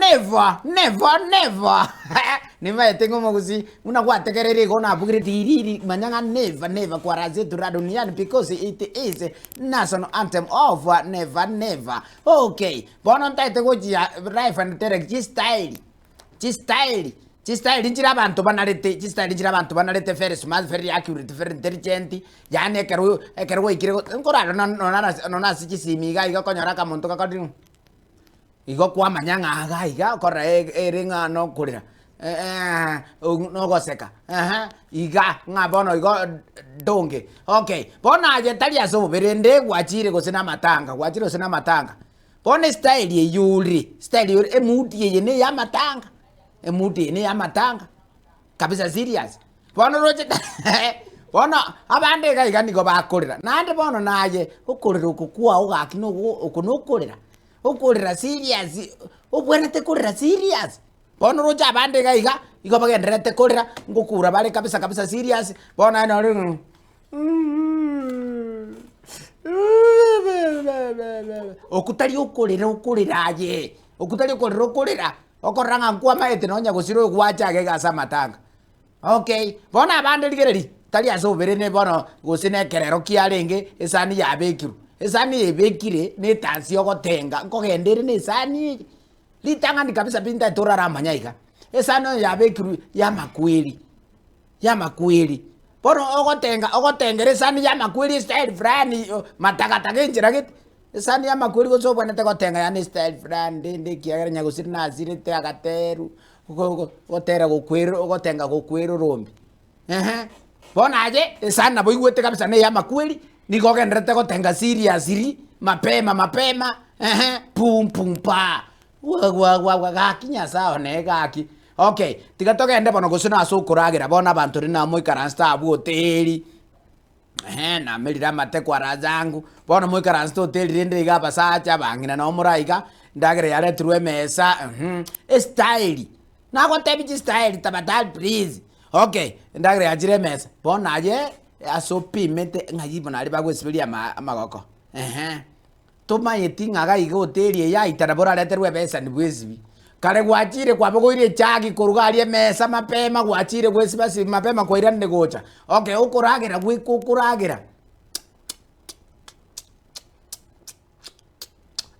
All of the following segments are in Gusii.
Never, never, never. Nimaete ng'a omogusii buna gwategereire igo nabugire ririri manya ng'a never, never kwa zetu la duniani because it is national anthem of never, never. Okay, bono ntaete gochia live and direct chistyle, chistyle, chistyle nchire abanto banarete, chistyle nchire abanto banarete very smart, very accurate, very intelligent, yaani ekero ekero gwaikire nkorara nonye ase chisimi iga iga okonyora akamonto gakorire. Igo kwamanya ng'a iga iga okorora ere ng'a nokorera nogoseka iga ng'a bono igo donge. Okay, bono aye tari ase obobe rende gwachire gose na amatanga, gwachire gose na amatanga. Bono estyle eywo ore, estyle ore emood eye na eya amatanga, emood eye na eya amatanga kabisa serious. Bono roche bono abande iga iga nigo bakorera, naende bono naye okorera oko kwao gaki nogo oko nokorera. Okorera serious, obwenerete korera serious. Bono oroche abande iga iga, igo bagendererete korera, ngokura bare kabisa kabisa serious, bono aye nore ng'a okwo tari okorera okorera aye, okwo tari okorera okorera, okorora ng'a nkwamaete nonya gosira oyo gwacha iga iga ase amatanga. Okay, bono abande rigereria, tari ase obobere ne bono gose na ekerero kiarenge esani yabekirwe, esani ebekire na etansi ogotenga nkogenda ere na esani eye. Ritang'ani kabisa pi ntaete oraramanya iga, esani oyo yabekirwe ya amakweri, ya amakweri, bono ogotenga ogotengera esani ya amakweri estyle fulani matagataga enchera gete, esani ya amakweri gose obwenerete gotenga yaani estyle fulani rende ekiagera nyagosira nasirete agaterwa. Gotera gokwero ogotenga gokwerorombe eeh. Bono aye esani nabo oigwete kabisa na ey'amakweri, nigo ogendererete gotenga seriously, mapema mapema eeh pum pum paa, gwa gwa gwa gwa gaki nyasaye one gaki. Okay, tiga togende bono gose nase okoragera bono abanto rende nabo moikaransete abwo hoteli. Eeh namerire amate kwa raha zangu, bono moikaransete hoteli rende iga abasacha, abang'ina nabo more aiga, endagera yaretirwe emesa mh, estyle, nagotebia chistyle tafadhali please, okay, endagera yachire emesa, bono aye ase opimete ng'ai bono aria bagwesiberia ama amagoko ehe. Tomayeti ng'a iga iga hoteli eye yaita nabo orareterwe ebesani bwesibi. Kare gwachire kwabogoirie echagi korwa aria emesa mapema gwachire gwesiba sibi mapema kwairanire gocha. Okay okoragera goika okoragera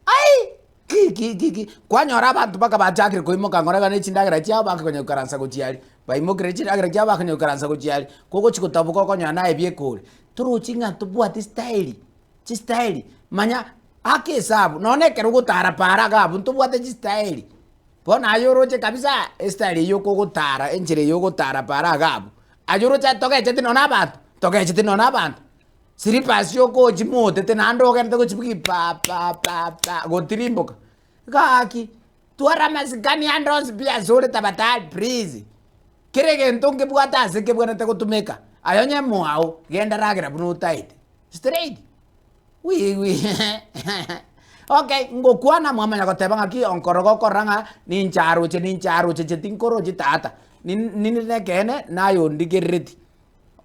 aii ki ki ki ki kwanyora abanto mpaka bachakire koimoka ng'ora iga ne chindagera chiabo bakonya goikaransa gochia aria, baimokire chindagera chiabo bakonya goikaransa gochia aria, kogochi gotaboka okonyora naye bieka ore. Torochi ng'a tobwati style. Chistaeli, manya aka esabu, nonya ekero ogotara paara iga abwo ntobwate chistaeli. Bono aye oroche kabisa estyle eywo okogotara enchera eywo ogotara paara iga abwo, aye oroche aye togecheti nonya abanto, togecheti nonya abanto. Slippers okochi motete naende ogenderete gochibugia pa pa pa pa gotirimboka, gaki twara amasikani ande onsi pi ase ore tafadhali please. Kera egento nkebwate ase kebwenerete gotumeka, aye onye mwao, genda ragera buna otaete. Straight wi wi okay ngokwana mwamanya goteba ng'aki onkoro gokorora ng'a ninche aroche ninche aroche inche tinkorochi tata, nin ninde na ekeene naye ondigerereti,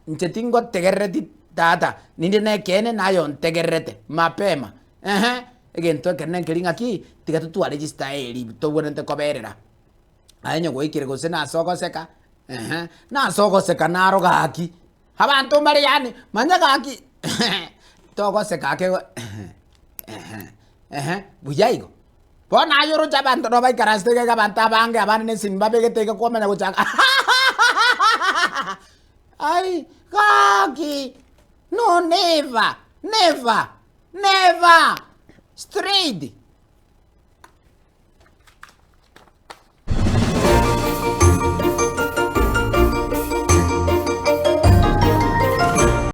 inche tingotegerereti tata, ninde na ekeene naye ontegererete mapema ehe, egento ekenene nkeri ng'aki, tiga totware chistyle tobwenerete koberera. Aye onye gwaikire gose nase ogoseka ehe, nase ogoseka naro gaki. Abanto mbare yaani manya gaki togoseka ake igo ehe buya igo. Bono aye oroche abanto nabo baikaransete iga iga abanto abange abande na esimi babegete iga kwamanya gochaka ai gaki no never never never straight.